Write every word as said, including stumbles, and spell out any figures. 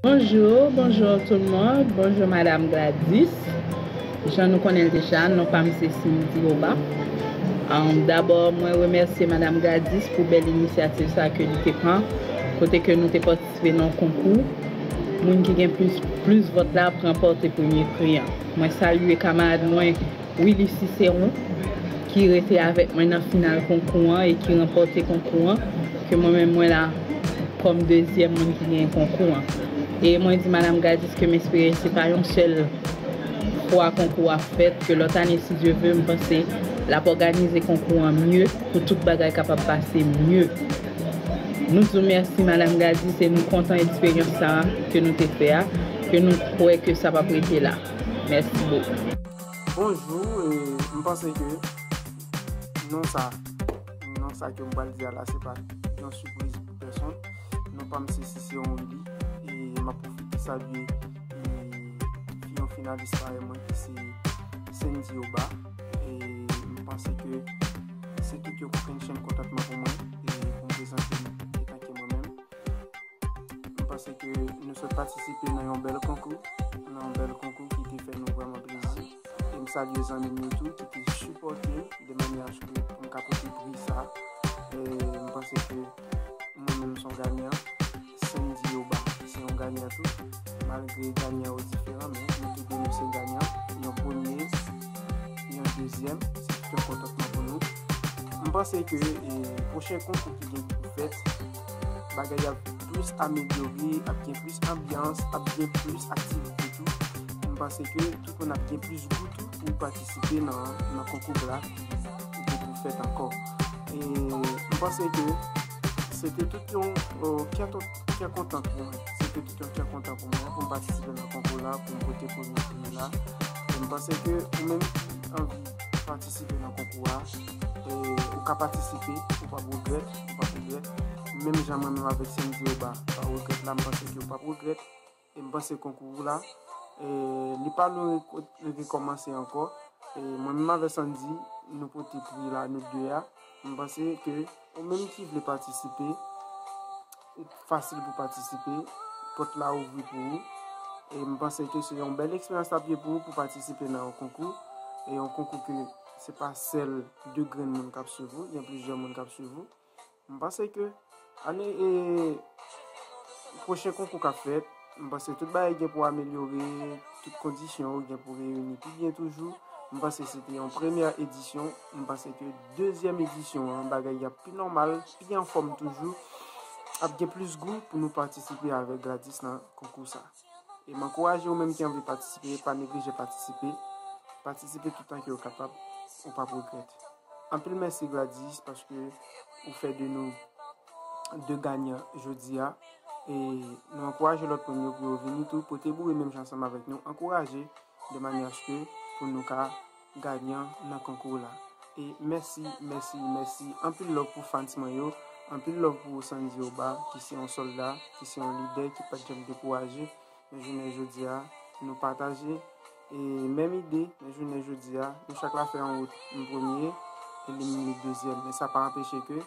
Bonjou, bonjou tout moun. Bonjou Madam Gladys. Jan nou konnen l deja, non pa m se Cindy Oba. An, dabò, mwen remèsye Madam Gladys pou bèl inisyativ sa ke li te pran, kote ke nou te patisipe nan konkou. Moun ki gen plis, plis vòt la ap ranpòte premye pri an. Mwen salye kamarad mwen, Willy Cicéron, ki rete avèk mwen nan final konkou an e ki ranpòte konkou an, ke mwen menm mwen la kòm dezyèm moun ki genyen konkou an. E mwen di Madam Gladys ke m espere se pa yon sèl fwa konkou a fèt, ke lòt ane, si Dye vle, m panse l ap òganize konkou an mye pou tout bagay kapab pase mye. Nou di w mèsi, Madam Gladys, e nou kontan eksperyans sa a ke nou te fè a, ke nou kwè ke sa p ap rete la. Mèsi bokou. Bonjou, e m panse ke non sa, non sa ke m pral di a la, se pa yon sipriz pou pèsonn. Non pa m se Cicéron Willy, e m ap pwofite salye e fi yon finalis parèy mwen ki se Cindy Oba. E m panse ke se tout yon kokennchenn kontantman pou mwen e pou m prezante m etanke mwen menm. M panse ke nou sot patisipe nan yon bèl konkou, nan yon bèl konkou ki te fè nou vrèman plezi. E m salye zanmi m yo tou ki te sipòte m de manyè aske pou m ka pote pri sa. E m panse ke mwen menm se yon ganyan, Cindy Oba se yon ganyan tou. Malgre ganyan yo diferan, men nou tou de nou se ganyan. Yon premye, yon dezyèm, se tout yon kontantman pou nou. M panse ke e, pwochen konkou ki gen pou fèt, bagay ap plis amelyore, ap gen plis anbyans, ap gen plis aktivite tou. M panse ke tout moun ap gen plis gou tou pou patisipe nan, nan konkou la ki gen pou fèt ankò. E m panse ke se te tout yon kè kontan pou mwen. Se te tout yon kè kontan pou mwen pou m patisipe nan konkou la, pou m pote premye pri la. E m panse ke ou menm ki anvi patisipe nan konkou a, e ou ka patisipe, ou p ap regrèt, ou p ap regrèt. Menm jan mwen menm avèk Cindy Oba pa regrèt la, m panse ke ou p ap regrèt. E m panse konkou la, e li pa lwen rekò- rekòmanse ankò. E mwen menm avèk Sandy, nou pote pri la, nou de a. M panse ke ou menm ki vle patisipe, fasil pou patisipe, pòt la ouvri pou ou. E m panse ke se yon bèl eksperyans l ap ye pou ou pou patisipe nan yon konkou. E yon konkou ke se pa sèl de grenn moun k ap swiv ou, gen plizyè moun k ap swiv ou. M panse ke ane e pwochen konkou k ap fèt, m panse tout bagay gen pou amelyore, tout kondisyon yo gen pou reyini pi byen toujou. M panse se te yon premyè edisyon, m panse ke dezyèm edisyon an, bagay y ap pi nòmal, pi anfòm toujou. Ap gen plis gou pou nou patisipe avèk Gladys nan konkou sa. E m ankouraje ou menm ki anvi patisipe, pa neglije patisipe. Patisipe toutan ke w kapab, ou p ap regrèt. Anpil mèsi Gladys paske ou fè de nou de ganyan jodi a. E nou ankouraje lòt moun yo pou yo vini tou, pote boure menm jan ansanm avèk nou, ankouraje de manyè aske pou nou ka ganyan nan konkou la. E mèsi, mèsi, mèsi. Anpil love pou fans mwen yo. Anpil love pou Sandy Oba, ki se yon sòlda, ki se yon lidè, ki pa t janm dekouraje. Men jounen jodi a, nou pataje e menm ide. Men jounen jodi a, nou chak la fè yon wout, m premye e li menm li dezyèm. Men sa pa anpeche ke